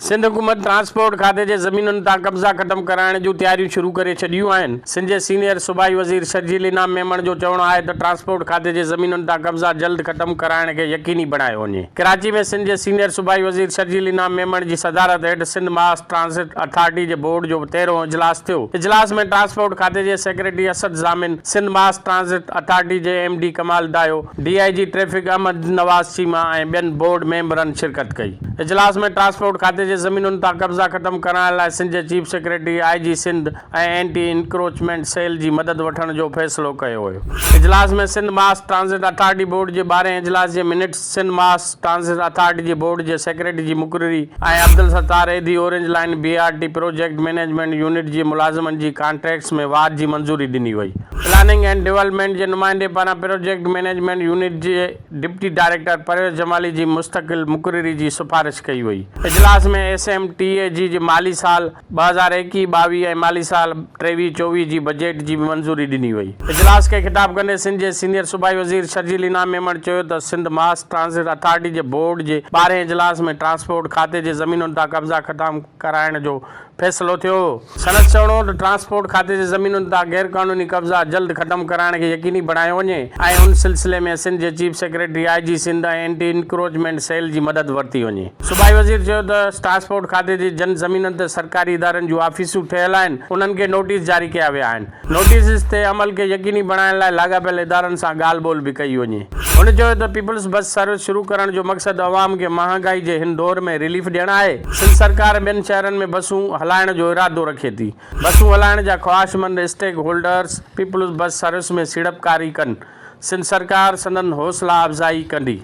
سنڌ حڪومت ٽرانسپورٽ کاتي جي زمينن تان قبضا ختم ڪرائڻ جون تياريون شروع ڪري ڇڏيون آهن. سنڌ جي سينيئر صوبائي وزير شرجيل انعام ميمڻ جو چوڻ آهي ته ٽرانسپورٽ کاتي جي زمينن تان قبضا جلد ختم ڪرائڻ کي يقيني بڻايو وڃي. ڪراچي ۾ سنڌ جي سينيئر صوبائي وزير شرجيل انعام ميمڻ جي صدارت هيٺ سنڌ ماس ٽرانزٽ اٿارٽي جي بورڊ جو تيرهون اجلاس ٿيو. اجلاس ۾ ٽرانسپورٽ کاتي جي secretary Asad Zamin, Sindh mass transit authority جي M D Kamal Dayo, D I G traffic Ahmed Nawaz Cheema ۽ ٻين بورڊ ميمبرن شرڪت ڪئي. اجلاس ۾ ٽرانسپورٽ کاتي جي زمينن تان قبضا ختم ڪرائڻ لاء سنڌ جي chief secretary, I G Sindh ۽ anti encroachment cell جي مدد وٺڻ جو فيصلو ڪيو ويو. اجلاس ۾ Sindh mass transit authority board جي ٻارهين اجلاس جي minutes, Sindh mass transit authority جي بورڊ جي سيڪريٽري جي مقرري ۽ Abdul Sattar Edhi orange line B R T project management unit جي ملازمن جي ڪانٽريڪٽس ۾ واڌ جي منظوري ڏني وئي. پلاننگ اينڊ ڊولپمينٽ جي نمائندي پاران پروجيڪٽ مئنيجمينٽ يونٽ جي ڊپٽي ڊائريڪٽر پرويز جمالي جي مستقل مقرري جي سفارش ڪئي وئي. اجلاس ۾ ايس ايم ٽي اي جي جي مالي سال 2021 22 ۽ مالي سال 23 24 جي بجيٽ جي به منظوري ڏني وئي. اجلاس کي خطاب ڪندي سنڌ جي سينيئر صوبائي وزير شرجيل انعام ميمڻ چيو ته سنڌ ماس ٽرانزٽ اٿارٽي جي بورڊ جي ٻارهين اجلاس ۾ ٽرانسپورٽ کاتي جي زمينن تان قبضا ختم ڪرائڻ جو فيصلو ٿيو. سندس چوڻ هو ته ٽرانسپورٽ کاتي جي زمينن تان غيرقانوني قبضا جلد ختم ڪرائڻ کي يقيني بڻايو وڃي ۽ ان سلسلي ۾ سنڌ جي chief secretary, I G Sindh ۽ anti encroachment cell جي مدد ورتي وڃي. صوبائي وزير چيو ته ٽرانسپورٽ کاتي جي جن زمينن تي سرڪاري ادارن جون آفيسون ٺهيل آهن انهن کي نوٽيس جاري ڪيا ويا آهن. نوٽيسز تي عمل کي يقيني بڻائڻ لاء لاڳاپيل ادارن سان ڳالهه ٻولهه به ڪئي وڃي. هن چيو ته پيپلز بس سروس شروع ڪرڻ جو مقصد عوام کي مهانگائي جي هن دور ۾ رليف ڏيڻ آهي، سنڌ سرڪار ٻين شهرن ۾ بسون هلائڻ جو ارادو رکي ٿي، بسون هلائڻ جا خواهشمند stake holders peoples bus service ۾ سيڙپڪاري ڪن، سنڌ سرڪار سندن حوصلا افزائي ڪندي.